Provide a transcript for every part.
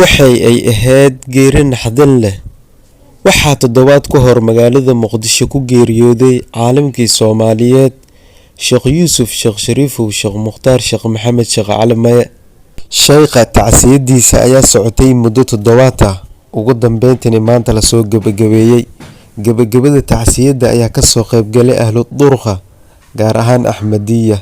Waxay ay ahayd geeri naxdin leh. Waxaa toddobaad ka hor magaalada Muqdisho ku geeriyooday caalimkii Soomaaliyeed Sheekh Yuusuf Sheekh Shariifow Sheekh Mukhtaar Sheekh Maxamed Sheekh Cali Maye. Sheekha tacsiyadiisa ayaa socotay muddo toddobaad ah, ugu dambeyntiina maanta la soo gabagabeeyay. Gabagabada tacsiyada ayaa ka soo qayb galay ahlu durqa, gaar ahaan Axmadiya.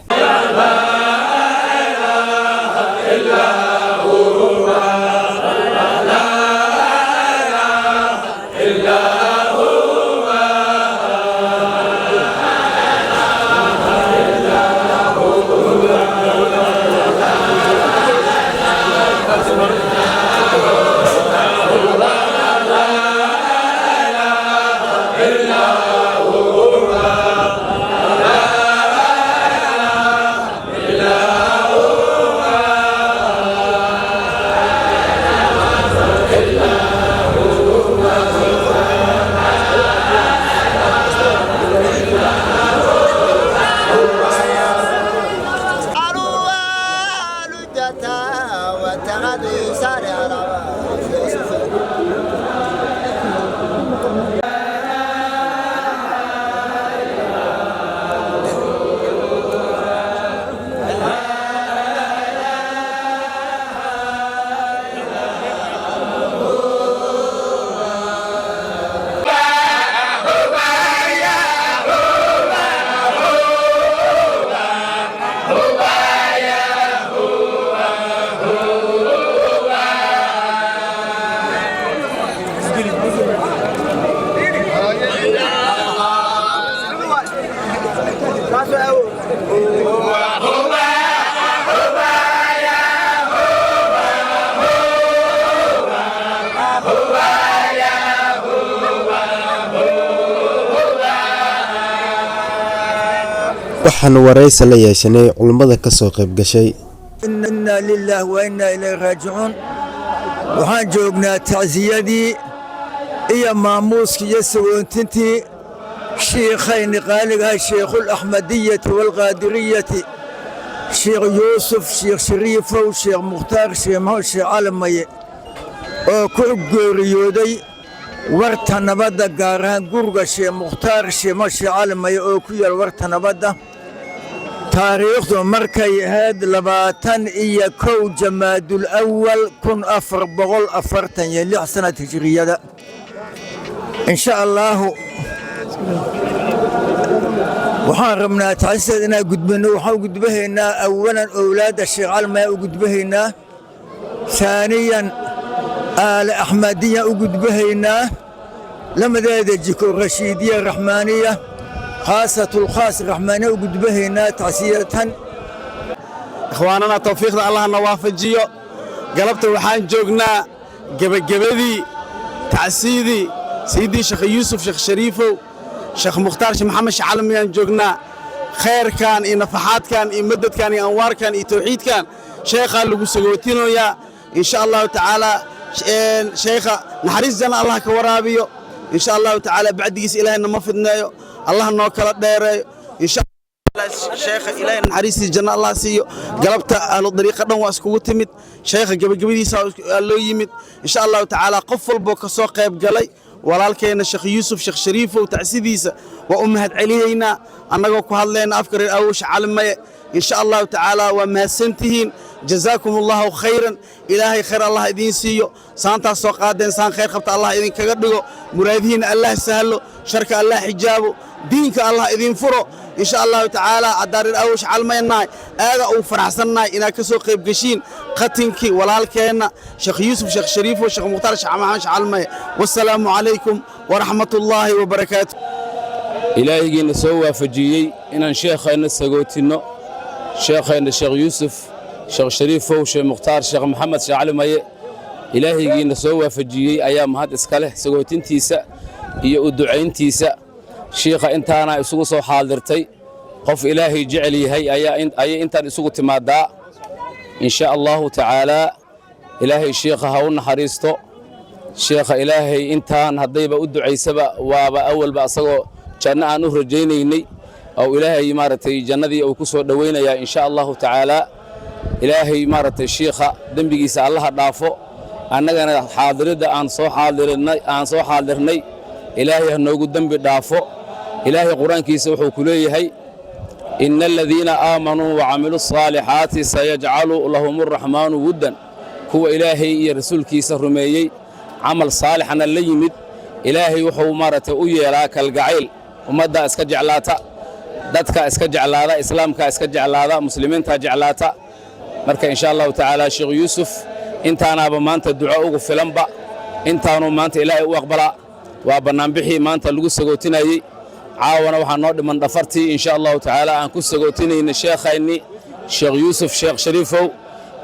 Waxaan wareysi la yeeshanay culimmada ka soo qayb gashay. Inna lillaah wa inna ilayhi raajicuun. Waxaan joognaa tacsiyadii iyo maamuuskii iyo sagoontintii shiikhayni qaaligahay, Sheikhul Axmadiyati waalqaadiriyati, Sheekh Yuusuf Sheekh Shariifow Sheekh Mukhtaar Sheekh Maxamed Sheekh Cali Maye, oo ku geeriyooday Warta Nabadda, gaar ahaan guriga Sheekh Mukhtaar Sheekh Maxamed Sheekh Cali Maye oo ku yaal Warta Nabadda, taariikhdu markay ahayd 21 Jamaadul Awal 1446 sanad hijriyada. Insha Allaahu waxaan rabnaa tacsideed inaan gudbinno. Waxaan u gudbahaynaa awalan owlaadda Sheekh Calmaya u gudbahaynaa, saaniyan aale Axmadiya u gudbahaynaa, lamadeeda jiko, Rashiidiya, Raxmaaniya, khaasatulkhaas Raxmaaniya u gudbahaynaa tacsiyatan. Ikhwaanana, tawfiiqda Allahna waafajiyo. Galabta waxaan joognaa gebagabadii tacsiyadii Sayidii Sheekh Yuusuf Sheekh Shariifow Sheekh Mukhtaar Sheekh Maxamed Sheekh Calmiyaan joognaa. Khayrkan iyo nafaxaadkan iyo madadkan iyo anwaarkan iyo tawxiidkan sheekhaa lagu sagootinayaa, insha Allahu tacaala. Sheekha naxariis janna Allah ka waraabiyo, insha Allahu tacaala. Bacdigiisa Ilaahay nama fidneeyo, Allah noo kala dheereeyo insha. Sheekha Ilaahay naxariistii janno Allah siiyo. Galabta ahlu dariiqa dhan waa iskugu timid, sheekha gebagabadiisa loo yimid, insha Allahu tacaala. Qof walboo ka soo qayb galay walaalkeena Sheekh Yuusuf Sheekh Shariifow tacsidiisa waa u mahad celinaynaa, annagoo ku hadlayna afka reer Awowsha Calimaye, insha Allahu tacaala. Waa mahadsantihiin, jazaakum Allahu khayran. Ilaahay khayr Allah idiin siiyo. Saantaas soo qaadeen saan khayr qabta Allah idinkaga dhigo, muraadihiinna Allah sahlo, sharka Allah xijaabo, diinka Allah idiin furo, insha Allahu tacaala. Haddaan reer Awowsha Calmaynahay, aada ugu faraxsannahay inaad ka soo qayb geshiin khatinkii walaalkeenna Sheekh Yuusuf Sheekh Shariifo Sheekh Mukhtaar Sheekh Maxamed Sheekh Calmaye. Wassalaamu calaykum waraxmatullaahi wabarakaatu. Ilaahigiina soo waafajiyey inaan sheekheenna sagootinno, sheekheenna Sheekh Yuusuf Sheekh Shariifow Sheekh Mukhtaar Sheekh Maxamed Sheekh Cali Maye, Ilaahigiina soo waafajiyey ayaa mahad iska leh sagootintiisa iyo u ducayntiisa. Shiikha intaana isugu soo xaadirtay, qof Ilaahay jecel yahay ayay intaan isugu timaaddaa, insha Allahu tacaalaa. Ilaahay shiikha ha u naxariisto. Sheekha Ilaahay intaan haddayba u ducaysaba, waaba awalba asagoo janno aan u rajaynaynay oo Ilaahay maaragtay jannadii uu ku soo dhowaynayaa, insha Allahu tacaalaa. Ilaahay maaragtay shiikha dembigiisa Allaha dhaafo. Annagana xaadiridda aan soo xaadirinay, aan soo xaadirnay, Ilaahay ha noogu dembi dhaafo. Ilaahay Qur-aankiisa wuxuu ku leeyahay: "Ina aladiina aamanuu wacamiluu asaalixaati sayajcalu lahum araxmaanu wuddan." Kuwa Ilaahay iyo rasuulkiisa rumeeyey, camal saalixana la yimid, Ilaahay wuxuu maaragtay u yeelaa kalgacayl. Ummaddaa iska jeclaata, dadka iska jeclaada, Islaamkaa iska jeclaada, Muslimiintaa jeclaata. Marka insha Allahu tacaala, Sheekh Yuusuf intaanaaba maanta duco ugu filanba, intaanuu maanta Ilaahay u aqbalaa. Waa bannaanbixii maanta lagu sagootinayey. Caawana waxaa noo dhiman dhafartii, insha Allahu tacaala, aan ku sagootinayna sheekhaynni Sheekh Yuusuf Sheekh Shariifow.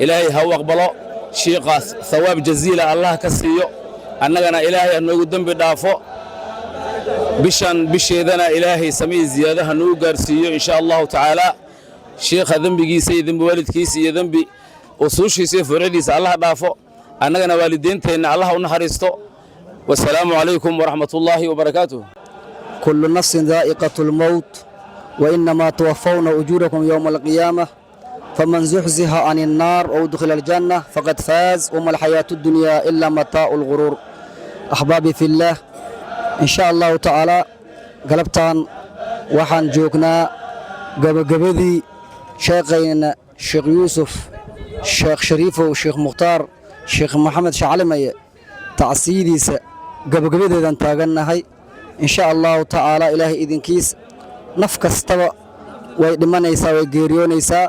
Ilaahay ha u aqbalo shiiqaas, thawaab jaziila Allah ka siiyo, annagana Ilaahay ha noogu dembi dhaafo. Bishan bisheedana Ilaahay samihii ziyaadaha nagu gaarsiiyo, insha Allahu tacaala. Shiikha dembigiisa iyo dembi waalidkiisa iyo dembi usuushiisa iyo furuucdiisa Allah dhaafo, annagana waalidiinteenna Allah u naxariisto. Wasalaamu calaykum waraxmat ullaahi wabarakaatuh. كل نفس ذائقة الموت وإنما توفون أجوركم يوم القيامة، فمن زحزح عن النار وأدخل الجنة فقد فاز، وما الحياة الدنيا إلا متاع الغرور. أحبابي في الله، إن شاء الله تعالى galabtan waxaan joognaa gabagabadii sheekhayna Sheekh Yuusuf Sheekh Shariifow Sheekh Mukhtaar Sheekh Maxamed Shaclimaye. Tacsiyadiisa gabagabadeedan taagannahay, insha Allahu tacaala. Ilaahay idinkiis, naf kastaba way dhimanaysaa, way geeriyoonaysaa.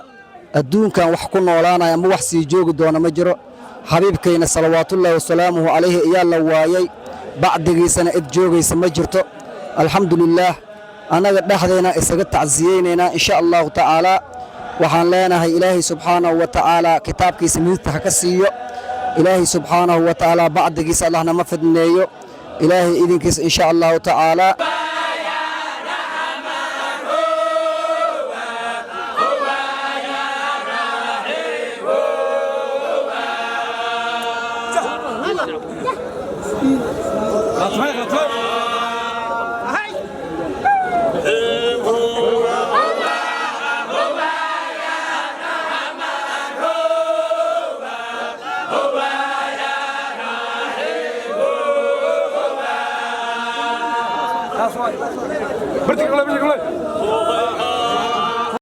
Adduunkan wax ku noolaanaya ama wax sii joogi doona ma jiro. Xabiibkayna salawaatullaahi wasalaamuhu calayhi ayaa la waayey, bacdigiisana cid joogaysa ma jirto. Alxamdulilaah, annaga dhexdayna isaga tacsiyeynaynaa, insha Allahu tacaalaa. Waxaan leenahay, Ilaahay subxaanahu wa tacaala kitaabkiisa midigta ha ka siiyo. Ilaahay subxaanahu wa tacaala bacdigiisa Allahna ma fidneeyo, Ilaahay idinkiisa, insha Allahu tacaalaa.